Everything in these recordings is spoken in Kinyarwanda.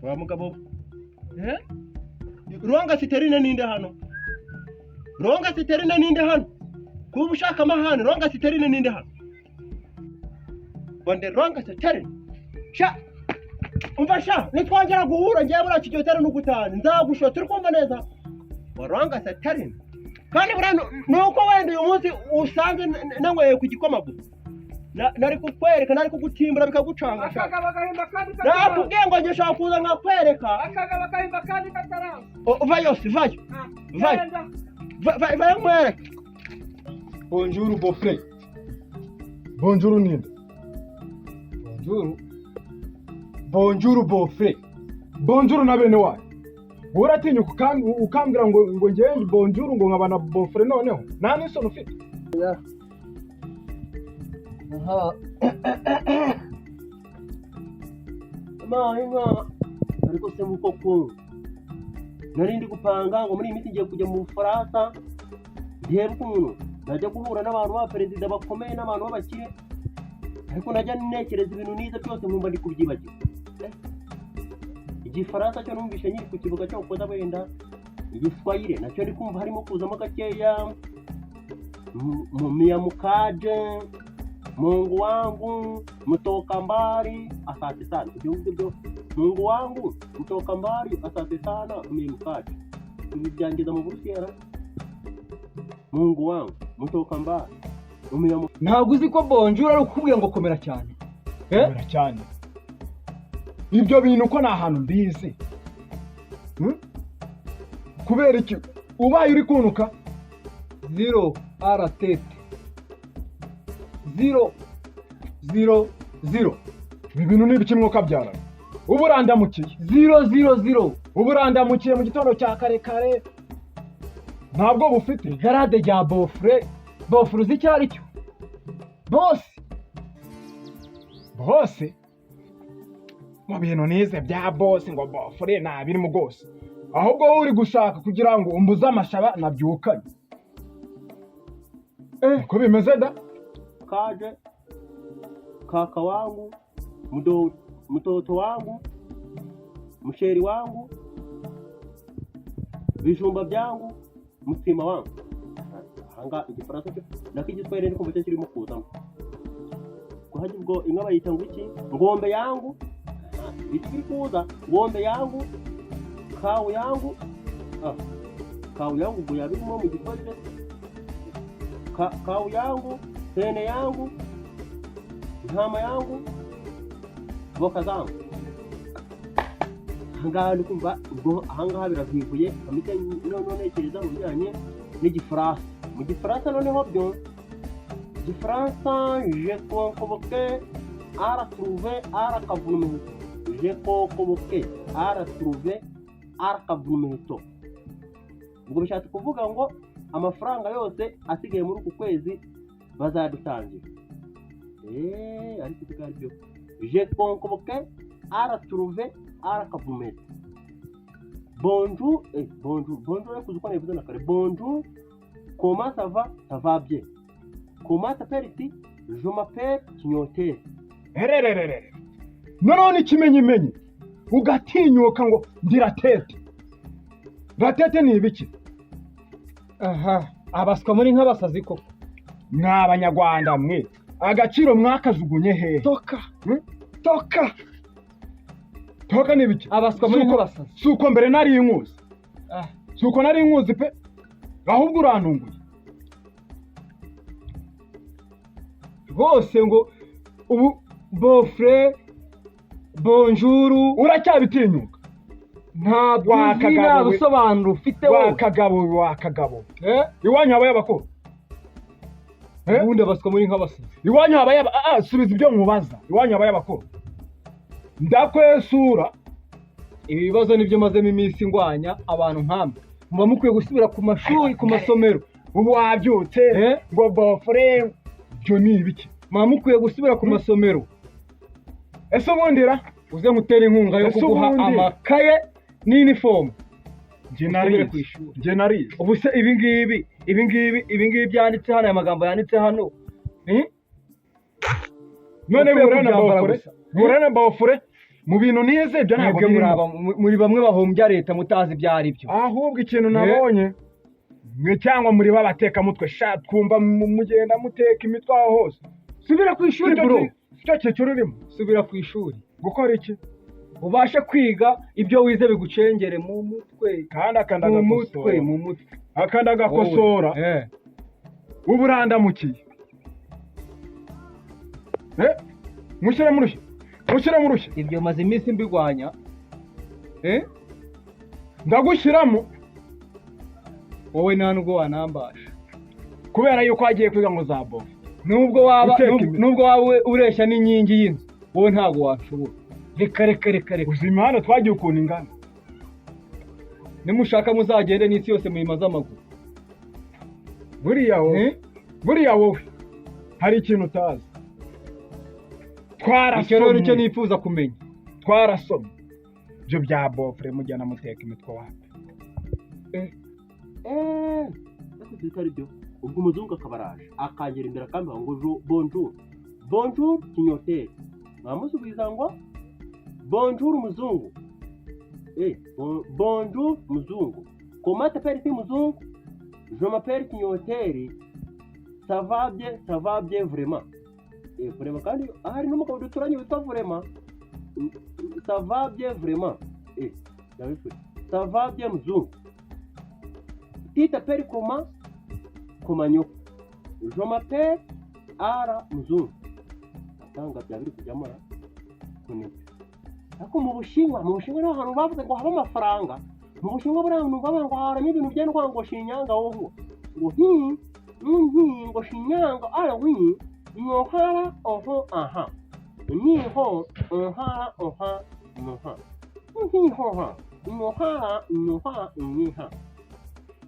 Wa mugabo, eh, ronga siterine ninde hano? Ronga siterine ninde hano? Kuba ushaka amahane, ronga siterine ninde hano? Bonde ronga siterine sha. Umva sha, nitwongera guhura ngewe buriya kiryotera n'ugutanu nzagushota. Turi kumva neza wa ronga siterine. Kandi buriya ni uko wenda uyu munsi usanze nanyweye ku gikoma gusa. Nari kukwereka, nari kugutimbura bikagucanga sha. Akagabo gahimba kandi kataraza. Nakubwiye ngo njye ushobora kuza nkakwereka. Akagabo gahimba kandi kataraza. Vayo si vayo. Ah, Vayo. genda. Vayo nkwereke. Bonjour, beau-frère. Bonjour ninde? Bonjour. Bonjour, beau-frère. Bonjour na bene wanyu. Wowe uratinyuka ukambwira ngo ngewe bonjour, ngo nkaba na beau-frère, noneho nta n'isoni ufite? Aha. Inka ariko se koko nari ndi gupanga ngo muri iyi minsi ngiye kujya mu Bufaransa, ndebe ukuntu najya guhura n'abantu ba perezida bakomeye n'abantu b'abakire, ariko najya ntekereza ibintu nize byose nkumva ndi kubyibagirwa. Igifaransa cyo numvishe nkiri ku kibuga cyo koza, wenda igiswahili nacyo ndi kumva harimo kuzamo gakeya. Mumiyamukaje Mungu wangu mtoka mbali, asante sana. Ibyo ngibyo byo Mungu wangu mtoka mbali, asante sana, umiyamukaje, ibi byangiza mu Burusiya. Mungu wangu mtoka mbali umiyamu Ntabwo uzi ko bonjour ari ukukubwira ngo komera cyane, eh? Komera cyane. Ibyo bintu ko nta hantu mbizi. Kubera iki ubaye uri kunuka? Zéro à la tête, zéro zéro zéro. Ibi bintu ni ibiki mwuka byarana? Ubu urandamukiye. Zéro zéro zéro. Ubu urandamukiye mu gitondo cya kare kare, ntabwo bufite. Grade rya beau-frère. Beau-frère uzi icyo ari cyo? Boss. Bose mu bintu nize bya boss, ngo beau-frère, nta birimo rwose. Ahubwo wowe uri gushaka kugira ngo umbuze amashaba nabyukanye. Uko bimeze da. Kaje kaka wangu, mtoto wangu, msheri wangu, bijumba byangu, mutsima wangu. Ahanga igifaransa cyo nako igiswahili ndi kumva cyo kirimo kuzamo. Kuhajya ubwo inka bayita ngo iki? Ngombe yangu. Iki kiri kuza, ngombe yangu, kawu yangu. Ah, kawu yangu ubwo yabirimo mu giswahili. Kawu yangu, hene yangu, intama yangu, voka zangu. Ahangaha ndi kumva ubwo ahangaha biravivuye kamite. Noneho ntekereza mu bijyanye n'igifaransa. Mu gifaransa noneho byo igifaransa, je convoqué à trouver à kavunumuheto, je convoqué à trouver à kavunumuheto. Ubwo bishatse kuvuga ngo amafaranga yose asigaye muri uku kwezi bazadutangira. Eee, ariko ibyo ari byo, je convoqué à trouver à kavunumuheto. Bonjour, eh, bonjour, bonjour, ariko uzi ko nabivuze na kare. Bonjour, comment ça va? Ça va bien. Comment t'appelles-tu? Je m'appelle Kinyoteri. Erererere, noneho n'ikimenyimenyi ugatinyuka ngo ndi la tête. La tête ni ibiki? Aha, abaswa muri nk'abasazi koko. Mwa Banyarwanda mwe, agaciro mwakajugunye hehe? Toka. Hmm? Toka. Toka ni ibiki? Abaswa muri nk'abasazi. Si uko mbere nari inkuzi? Ah. Si uko nari inkuzi pe, ahubwo urantunguye. Rwose ngo ubu beau-frère, bonjour. Uracyabitinyuka? Ntabwo uzi. Wakagabo Nta we. busobanuro ufite wowe. Wakagabo, wakagabo. Eh? Iwanyu habaye abakuru? Eh? Ubundi abaswa muri nk'abasazi. Iwanyu habaye subiza ibyo nkubaza. Iwanyu habaye abakuru? Ndakwesura. Ibi bibazo nibyo mazemo iminsi ngwanya abantu nkamwe. Muba mukwiye gusubira ku mashuri, ku masomero. Ubu wabyutse. Eh? Ngo beau-frère, ibyo ni ibiki? Muba mukwiye gusubira ku masomero. Ese ubundi ra? Uze ngutere inkunga yo Ese kuguha ubundi? amakaye n'inifomu, Njye usubire narize. ku ishuri. Njye narize. Ubu se ibi ngibi, ibi ngibi, ibi ngibi byanditse hano, aya magambo yanditse hano, None Ukwiye bihura na kubyambara beau-frère? gusa. Bihura na beau-frère? Mu bintu nize ibyo ntabwo Mwebwe muri birimo. Muri bamwe bahombya leta mutazi ibyo ari byo. Ahubwo ikintu nabonye, mwe cyangwa muri b'abatekamutwe sha, twumva mugenda muteka imitwe aho hose. Subira ku ishuri, Sicyo bro. Sicyo cyiciro urimo. Subira ku ishuri. Gukora iki? Ubashe kwiga ibyo wize, bigucengere mu mutwe. Kandi akanda Mu mutwe. agakosora. Mu mutwe. Akanda agakosora. Wowe. Ubu urandamukiye. Mushyire mu rushyi, mushyire mu rushyi. Ibyo maze iminsi mbigwanya. Ndagushyiramo. Wowe nta nubwo wanambasha. Kubera yuko wagiye kwiga ngo za bofu. Nubwo waba Guteka imitwe. Nubwo waba ureshya n'inkingi y'inzu, wowe ntabwo washobora. Reka, reka, reka, reka. Uzi imihanda twagiye ukuntu ingana? Nimushaka muzagende n'isi yose muyimaze amaguru. Buriya wowe, buriya wowe hari ikintu utazi. Icyo rero nicyo Twarasomye. nifuza kumenya. Twarasomye. Ibyo bya beau-frère mujyana muteka imitwe wapi. Ariko ibyo ari byo, ubwo umuzungu akaba araje akangera imbere akambwira ngo bonjour, bonjour kinyoteri. Mwamusubiza ngo bonjour muzungu. Bonjour muzungu, comment t'appelles-tu muzungu? Je m'appelle Kinyoteri. Ça va bien, ça va bien vraiment. Vraiment kandi ahari n'umugabo duturanye witwa vraiment. Ça va bien vraiment. Ndabifite. Ça va bien muzungu, tu t'appelles comment? Komanyoko. Je m'appelle Ara Muzungu. Atanga bya biri kujyamo ra kunibyo. Ariko mu Bushinwa niho hantu bavuze ngo haba amafaranga. Mu Bushinwa buriya hantu bavuga ngo haramo ibintu byendwa, ngo shinyanga woho ngo hi nhi ngo shinyanga ara wi nyohara oho aha niho nhara oha noha nhihoha nyohara nyoha nyiha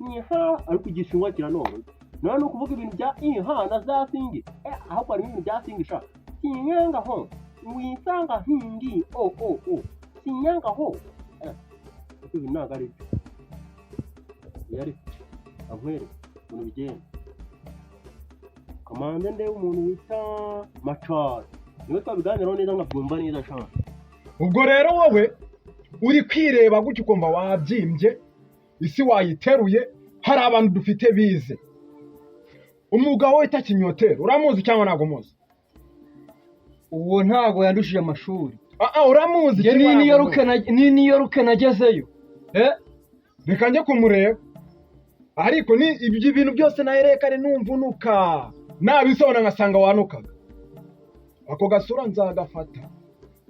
nyiha. Ariko Igishinwa kiranone none ni ukuvuga ibintu bya inha na za singi, ahubwo harimo ibintu bya singi sha. Sinyanga ho wisanga hingi o o o sinyanga ho. Ariko ibi ntabwo ari byo yari ankwereke ukuntu bigenda. Kamanze ndebe umuntu wita Macari, niwe twabiganiraho neza nkabyumva neza sha. Ubwo rero wowe uri kwireba gutya ukumva wabyimbye, isi wayiteruye. Hari abantu dufite bize. Umugabo wita Kinyoteri uramuzi cyangwa ntabwo umuzi? Uwo ntabwo yandushije amashuri. Ah ah, uramuzi Njye cyangwa ni New ntabwo York umuzi? ni New York nagezeyo. Reka njye kumureba. Ariko ni ibyo bintu byose naherekane numva unuka, nabisobona ngasanga wanukaga. Ako gasura nzagafata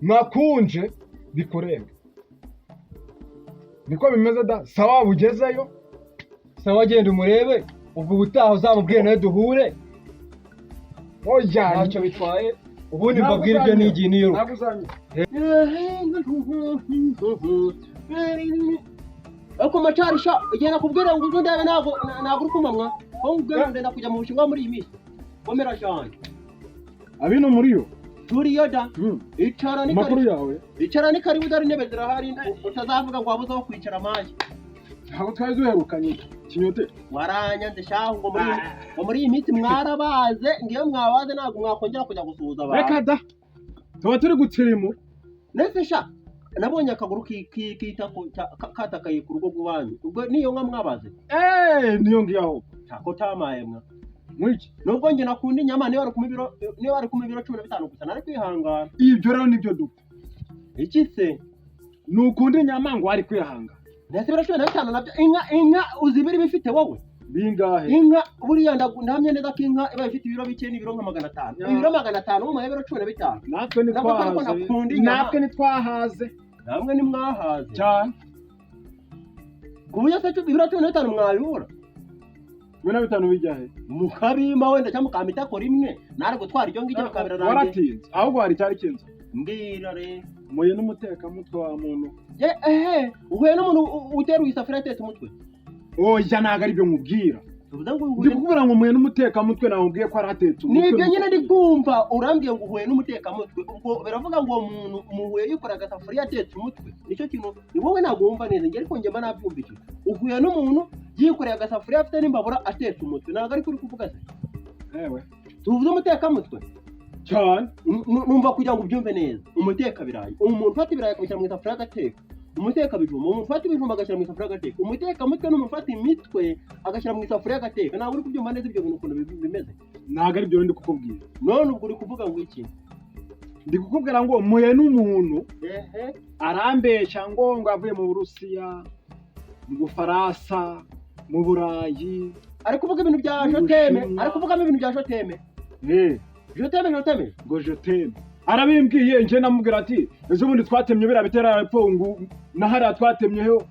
nakunje bikurenge. Niko bimeze da. Sawa, bugezeyo. Sawa, genda umurebe. Ubwo ubutaha uzamubwire nawe duhure. Oya. Ntacyo bitwaye, ubundi mbabwire ibyo nigiye i New York. Ntabwo uzanyura. Ariko Macari sha, igihe nakubwira ngo uze ndebe, ntabwo uri kumva mwa ko nkubwira ngo ndenda kujya mu Bushinwa muri iyi minsi. Komera cyane. Abino muri yo. Turiyo da. Icara ni Amakuru karibu. yawe? Icara ni karibu, dore intebe zirahari, utazavuga ngo wabuze aho kwicara manjye. Ntabwo twari duherukanye, Kinyote. Waranyanze shahu, ngo muri iyi minsi mwarabaze, ngo iyo mwabaze ntabwo mwakongera kujya gusuhuza abantu. Reka da, tuba turi gutsirimura. Ndetse sha, nabonye akaguru kitako katakaye ku rugo rw'iwanyu. Ubwo niyo nka mwabaze? Eee, niyo ngiyo aho. Ntako tamaye mwa. Mwiki? Nubwo njye nakunda inyama, niba wari kumpa ibiro 15 gusa nari kwihangana. Ibyo rero nibyo dupfa. Iki se? Nukunda inyama ngo wari kwihangana. Ndetse ibiro 15 nabyo, inka uzi ibiro iba ifite wowe? Bingahe? Inka buriya ndahamya neza ko inka iba ifite ibiro bike, n'ibiro nka 500. Ya. Ibiro 500 mu ibiro 15. Natwe Ntabwo ko ntitwahaze. nakunda inyama. Natwe ntitwahaze. Namwe ntimwahaze. Cyane. Ku buryo se ibiro 15 mwabibura? 15 bijya he? Mukabima wenda cyangwa mukampa itako rimwe, nari gutwara iryo ngiryo bikaba birarangiye. Waratinze. Ahubwo hari icyari kinze. Mbwira rero. Muye n'umutekamutwe wa muntu. Ye, ehe, uhuye n'umuntu uteruye isafuriya atetse umutwe? Oya, ntabwo ari byo nkubwira. Tuvuze ngo Ndi uhuye kukubwira ngo muye n'umutekamutwe, namubwiye ko aratetse umutwe. Nibyo nyine ndi kumva. Urambwiye ngo uhuye n'umutekamutwe, ubwo biravuga ngo uwo muntu muhuye yikorera agasafuriya atetse umutwe. Nicyo kintu ni wowe ntabwo wumva neza njye, ariko njye mba nabyumvise. Uhuye n'umuntu yikoreye agasafuriya afite n'imbabura atetse umutwe, ntabwo ariko uri kuvuga se? Ewe. Tuvuze umutekamutwe. Cyane. Numva kugira ngo ubyumve neza, umutekabirayi, umuntu ufata ibirayi akabishyira mu isafuriya agateka. Umutekabijumba, umuntu ufata ibijumba agashyira mu isafuriya agateka. Umutekamutwe ni umuntu ufata imitwe agashyira mu isafuriya agateka. Ntabwo uri kubyumva neza ibyo bintu ukuntu bimeze? Ntabwo ari byo ndi kukubwira. None ubwo uri kuvuga ngo iki? Ndi kukubwira ngo muye n'umuntu arambeshya ngo avuye mu Burusiya, mu Bufaransa, mu Burayi. Ari kuvuga ibintu bya Mu je t'aime. Bushinwa. Ari kuvugamo ibintu bya je t'aime. Je t'aime, je t'aime. Ngo je t'aime, arabimbwiye. Njye namubwira ati ejo bundi twatemye biriya bitera ngo na hariya twatemyeho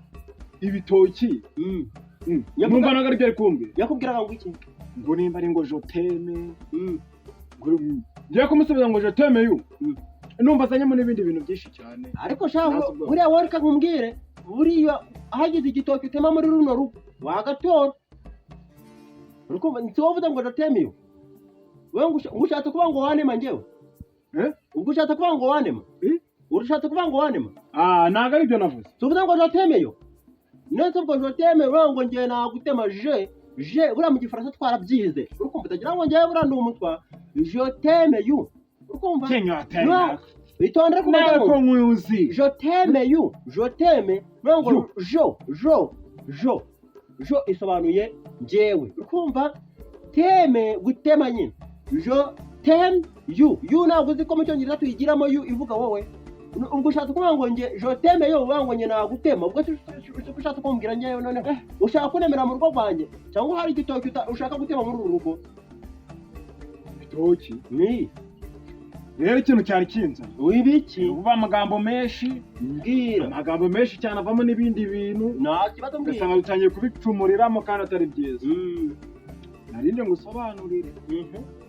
ibitoki. Numva ntabwo aribyo ari kumbwira. Yakubwiraga ngo iki? Ngo nimba ari ngo je t'aime, ngo ngiye kumusubiza ngo je t'aime you. Numva azanyemo n'ibindi bintu byinshi cyane. Ariko shaho, Ntazi ubwoko. buriya wowe, reka nkubwire, buriya hagize igitoki utema muri runo rugo wagatora. Uri kumva? Si wowe uvuze ngo je t'aime you? Wowe ngo ushatse kuvuga ngo wanema njyewe? Eh? Ubwo ushatse kuvuga ngo wanema? Eh? Urashatse kuvuga ngo wanema? Ah, ntabwo aribyo navuze. Tuvuze ngo je t'aime you. Nese ubwo je t'aime uravuga ngo njye nagutema? Je buriya mu Gifaransa twarabyize, uri kumva? Utagira ngo njyewe buriya ndi umutwa. Je t'aime you, uri kumva? No, itondere ku Nawe magambo. Ko nkuzi. Je t'aime you, je t'aime niyo ngo You. Je je je je isobanuye njyewe, uri kumva? T'aime, gutema nyine. Je t'aime you. You ntabwo uzi ko mu Cyongereza tuyigiramo you ivuga wowe? Ubwo ushatse kuvuga ngo nge je t'aime you, uvuga ngo nge nagutema. Ubwo si uko ushatse kumbwira njyewe? Noneho ushaka kunemera mu rugo rwanjye, cyangwa hari igitoki ushaka gutema muri uru rugo? Ibitoki? Ni Rero ikintu cyari kinzanye, wibiki? uvuga amagambo menshi. Mbwira. Amagambo menshi cyane avamo n'ibindi bintu. Nta kibazo, mbwira. Ugasanga dutangiye kubicumuriramo kandi atari byiza. Narinde ngo usobanurire.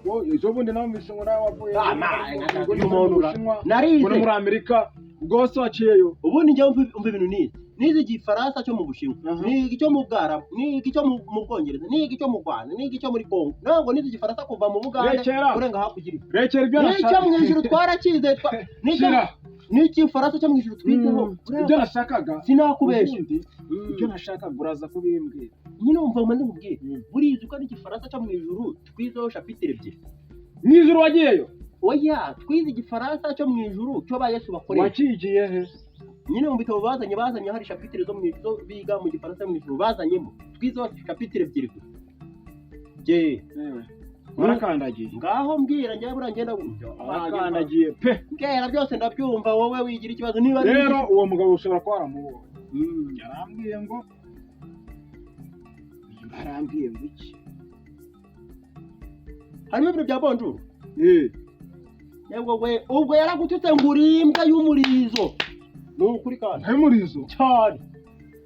Wo, ejo bundi namvise ngo nawe wavuye Ah, ma, ngo uyu ni mu muntu Bushinwa, narize. ngo no muri Amerika rwose waciyeyo. Ubundi njyewe umva ibintu nize. Nize Igifaransa cyo mu Bushinwa, niga icyo mu Bwarabu, niga icyo mu Bwongereza, niga icyo mu Rwanda, niga icyo muri Kongo. Ntabwo nize Igifaransa kuva mu Bugande Rekera. kurenga hakurya. Rekera ibyo. N'icyo mu ijuru twarakize, n'icyo Shira. n'Igifaransa cyo mu ijuru twizeho. Ibyo nashakaga Sinakubeshya. ubundi, ibyo nashakaga uraza kubimbwira. Nyine umva umaze nkubwire. Buriya uko n'Igifaransa cyo mu ijuru twizeho chapitre ebyiri. Mu ijuru wagiyeyo? Oya, twize Igifaransa cyo mu ijuru cyo ba Yesu bakoresha. Wakigiye he? Nyine mu bitabo bazanye hari chapitre zo mu zo biga mu Gifaransa mu ijuru bazanyemo, twizeho chapitre ebyiri gusa. Je Yewe, warakandagiye. Ngaho mbwira, njyewe buriya ngenda. Warakandagiye pe. Mbwira byose, ndabyumva. Wowe wigira ikibazo niba ari Rero uwo mugabo ushobora kuba waramubonye. Yarambwiye ngo nimba yarambwiye ngo iki? Harimo ibintu bya bonjour. Eh. Yego we, ubwo yaragututse ngo uri imbwa y'umurizo, ni ukuri kandi. Nk'umurizo? Cyane.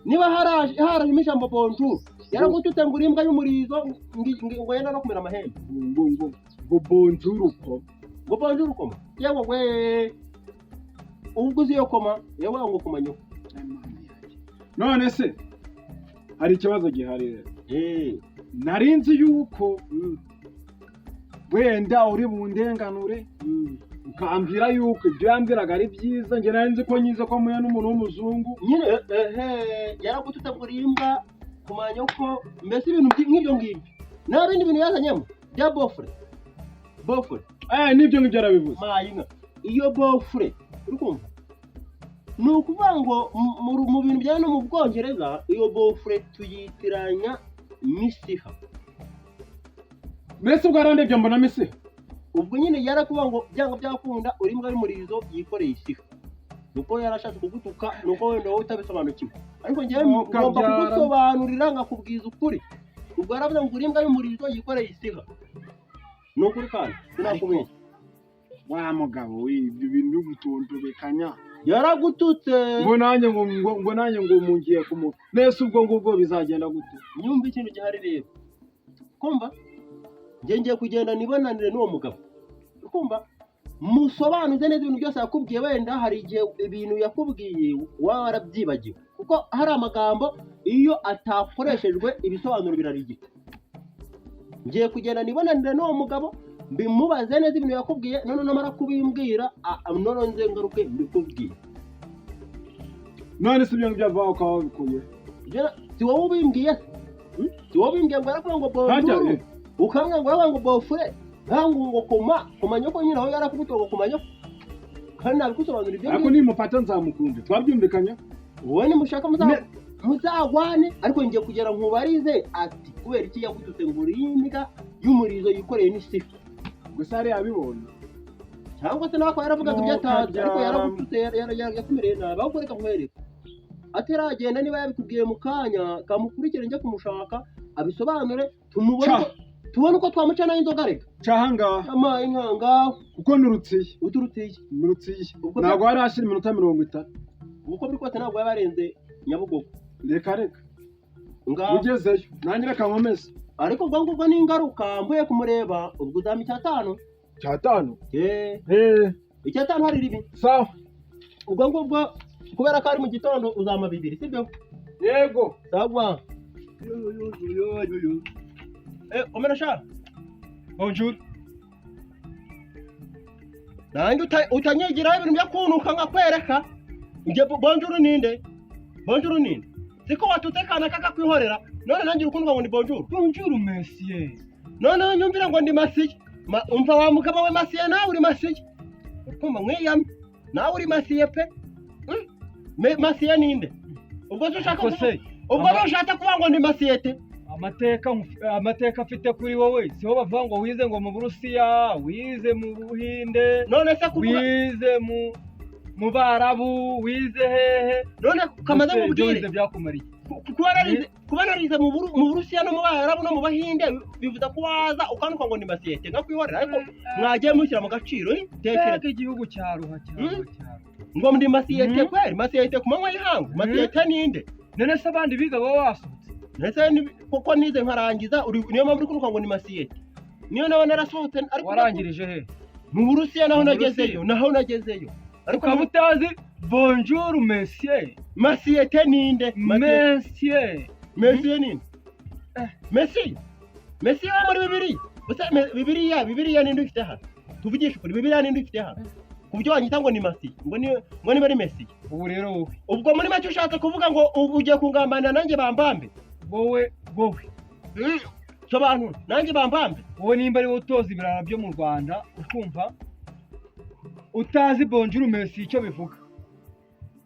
Niba haraje harajemo ijambo bonjour, yaragututse ngo uri imbwa y'umurizo, ngo yenda no kumera amahembe. Ngo bonjour uko. Ngo bonjour koma. Yewe we, ubwo uzi iyo koma, yewe ngo koma nyoko. None se hari ikibazo gihari rero. Eh. Nari nzi yuko wenda uri bundenganure, ukambwira yuko ibyo yambwiraga ari byiza. Njye nari nzi ko nyize ko muye n'umuntu w'umuzungu. Nyine ehe, yaragututse ngo uri imbwa kumanya ko mbese ibintu nk'ibyo ngibyo, nta bindi bintu yazanyemo bya beau-frère, beau-frère. Eh, n'ibyo ngibyo yarabivuze. Mayinka iyo beau-frère, uri kumva? Ni ukuvuga ngo mu bintu bijyanye no mu Bwongereza, iyo beau-frère tuyitiranya misiha. Mbese ubwo yarandebye mbona misi? Ubwo nyine yarakuvuga ngo byanga byakunda uri imbwa y'umurizo yikoreye isiha, nuko yarashatse kugutuka, nuko wenda wowe utabisobanukiwe, ariko njyewe Mwuka ngomba byara. kugusobanurira nkakubwiza ukuri. Ubwo yaravuze ngo uri imbwa y'umurizo yikoreye isiha, ni ukuri kandi sinakubeshya. Wa mugabo we, ibyo bintu byo gutontobekanya. Yaragututse. Ngo nanjye ngo nanjye ngo mungiye kumu nese, ubwo ngubwo bizagenda gute? Nyumva ikintu gihari rero, kumva, njye ngiye kugenda nibonanire n'uwo mugabo, kumva, musobanuze neza ibintu byose yakubwiye. Wenda hari igihe ibintu yakubwiye waba warabyibagiwe, kuko hari amagambo iyo atakoreshejwe ibisobanuro birarigita. Ngiye kugenda nibonanire n'uwo mugabo, mbimubaze neza ibintu yakubwiye, none namara kubimbwira, none nze ngaruke mbikubwiye. None se ibyo ngibyo avaho ukaba wabikuye? Si wowe ubimbwiye se? Si wowe ubimbwiye ngo yarakuvuga ngo Harya, bonjour, ukambwira ngo yaravuga ngo beau-frère? Nkangu ngo koma koma nyoko nyine, aho yarakubita ngo koma nyoko, kandi nabikusobanurira ibyo. Ariko nimufata nzamukunda, twabyumvikanye. Wowe nimushaka muzagwane, ariko ngiye kugira nkubarize ati kubera iki yagututse ngo uri imbwa y'umurizo yikoreye n'isifa? Gusa yari yabibonye. Cyangwa se nawe akaba yaravugaga ibyo No, atazi, ariko kabyara. Yaragututse, yakumereye nabi. Ahubwo reka nkwereke ataragenda, niba yabikubwiye mu kanya kamukurikire, njye kumushaka abisobanure, tumubone Ca. tubone uko twamuca nayo inzoga. Reka. Cahangaha. Amaye inkangaho. Kuko nurutsiye. Uturutiye. Nurutsiye. Ubwo Ntabwo hari hashira iminota 30. Uko biri kose ntabwo yaba yarenze Nyabugogo. Reka reka. Ngaho. Ugezeyo nanjye reka nkomeze. Ariko ubwo ngubwo ni ingaruka mvuye kumureba, ubwo uzampa icyatanu. Cyatanu? Eh. Eh. Icyatanu hari ribi. Sawa. Ubwo ngubwo kubera ko ari mu gitondo, uzampa 2, sibyo? Yego. Sawa. Eh, komera sha. Bonjour. Nanjye utanyegeraho ibintu byo kunuka nkakwereka. Njye bonjour ninde? Bonjour ninde? Siko watutse kana kakakwihorera, none nanjye uri kunuka ngo ni bonjour. Bonjour, monsieur. Noneho nyumvira ngo ndi masiye. Umva wa mugabo we, masiye nawe uri masiye, urikumva mwiyame, nawe uri masiye pe. Masiye ninde ubwo se ushaka Ariko se, ubwo nushatse kuvuga ngo ndi masiyete? Amateka afite kuri wowe, siho bavuga ngo wize ngo mu Burusiya, wize mu Buhinde, None se kuvuga wize mu Barabu, wize hehe? None kamaze Ese ibyo nkubwire. wize byakumariye? Kuba narize mu Burusiya no mu Barabu no mu Bahinde bivuze ko waza ukanuka ngo ni masiyete nkakwihorera? Ariko mwagiye mushyira mu gaciro, eh? Tekereza. Mbega igihugu cya ruha, cya ruha, cya ruha. Ngo ndi masiyete Mm. kweri? Masiyete ku manywa y'ihangu? Masiyete ninde? None se abandi biga baba basohotse? Ndetse kuko nize nkarangiza, niyo mpamvu uri kunuka ngo ni masiyete. Niyo naba narasohotse, ariko Warangirije he? Mu Burusiya naho. Mu Nagezeyo, naho nagezeyo, ariko Ukaba utazi bonjour monsieur? Masiyete ninde? Monsieur. Mesiye ninde? Mesiye, Mesiye wo muri Bibiliya? Gusa Bibiliya ninde ufite hano? Tuvugishe ukuri, Bibiliya ninde ufite hano ku buryo wanyita ngo ni Masiye, ngo niba ari Mesiye? Ubu rero wowe Ubwo muri make ushatse kuvuga ngo ubu ugiye kungambanira nanjye bambambe? Wowe. Sobanura, nanjye bambambe. Wowe nimba ari wowe utoza ibirara byo mu Rwanda, ukumva utazi bonjour monsieur icyo bivuga,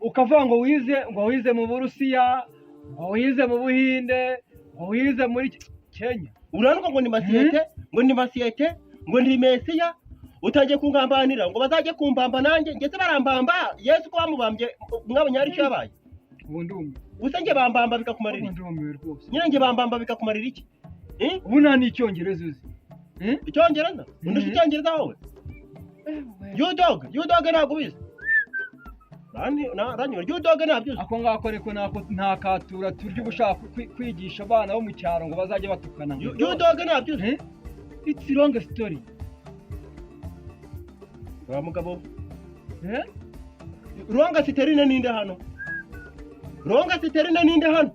ukavuga ngo wize mu Burusiya, ngo wize mu Buhinde, ngo wize muri Kenya. Uranuka ngo ni masiyete, ngo ni masiyete, ngo ndi Mesiya. Utangiye kungambanira ngo bazajye kumbamba nanjye, ndetse barambamba Yesu ko bamubambye, mwabonye hari icyo yabaye? Ubu ndumiwe. Gusa njye bambamba bikakumarira Ubu iki? Ndumiwe rwose. Nyine njye bambamba bikakumarira iki? Eh? Ubu nta n'icyongereza uzi. Eh? Icyongereza undusha? Mhm. Icyongereza wowe, you dog, you dog, ntabwo ubizi. Ranyura you dog, ntabyo uzi. Ako ngako ariko nako nta katura turya. Uba ushaka kwigisha abana bo mu cyaro ngo bazajye batukana ngo You dog, ntabyo uzi. Eh? It's long story. Wa mugabo. Eh? Ronga siterine ninde hano? Ronga siterine ninde hano?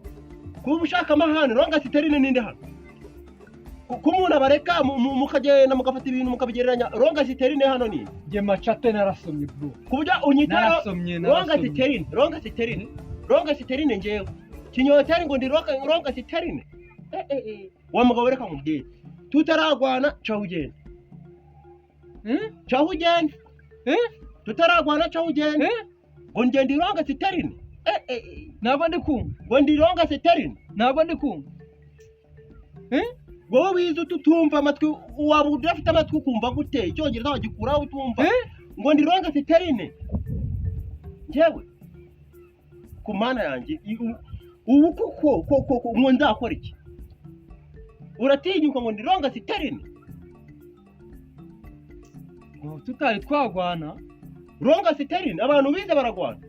Kuba ushaka amahane, ronga siterine ninde hano? Ko umuntu abareka mukagenda mugafata ibintu mukabigereranya, ronga siterine hano ni Njye macate narasomye, bro. Ku buryo unyita Narasomye. ronga Narasomye. siterine, ronga siterine, ronga siterine, njyewe kinyoteri ngo ndi ronga siterine? Eh, eh, eh. Wa mugabo, reka nkubwire, tutaragwana caho ugenda. Eh? Caho ugenda. Eh? Tutaragwana caho ugenda. Eh? Ngo ngenda ironga siterine? Eh, eh, eh. Ntabwo ndi kumva. Ngo ndi ronga siterine? Ntabwo ndi kumva. Eh? Wowe wize ututumva amatwi, waba udafite amatwi ukumva gute? Icyongereza wagikuraho utumva? Eh? Ngo ndi ronga siterine njyewe? Ku Mana yanjye, ubu koko koko ngo nzakora iki? Uratinyuka ngo ndi ronga siterine? Ngo tutari twagwana. Ronga siterine, abantu bize baragwana.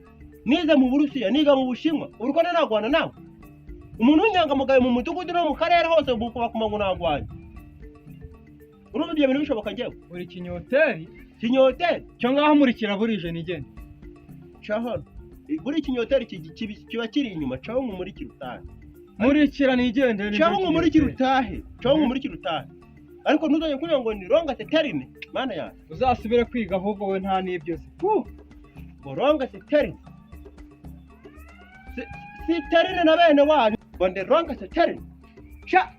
Nize mu Burusiya, niga mu Bushinwa, uri ko nagwana nawe? Umuntu w'inyangamugayo mu mudugudu no mu karere hose bakuma ngo nagwanye. Urumva ibyo bintu bishoboka njyewe? Uri kinyoteri. Kinyoteri. Cyo ngaho murikira, burije nigende. Ca hano, buri kinyoteri kiba kiri inyuma. Caho nkumurikira utahe. Murikira nigende. Caho nkumurikira utahe, caho nkumurikira utahe, ariko ntuzongere kuvuga ngo ni ronga siterine, Mana yanjye. Uzasubire kwiga ahubwo, we nta n'ibyo uzi. Puh! Ngo ronga siterine, siterine na bene wanyu, ngo ndi ronga siterine sha.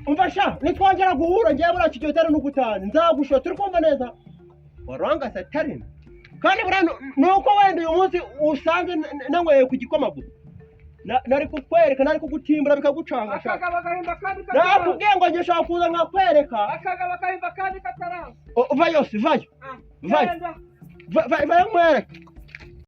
Umva sha, nitwongera guhura ngewe buriya kigero n'ugutanu nzagushora, turi kumva neza? Waranga satarina kandi buriya ni uko wenda uyu munsi usanze nanyweye ku gikoma gusa. Nari kukwereka, nari kugutimbura bikagucanga sha. Akagabo gahimba kandi kataraza. Nakubwiye ngo njye nshobora kuza nkakwereka. Akagabo gahimba kandi kataraza. Vayo si vayo. Ah, Vayo. genda. Vayo nkwereke.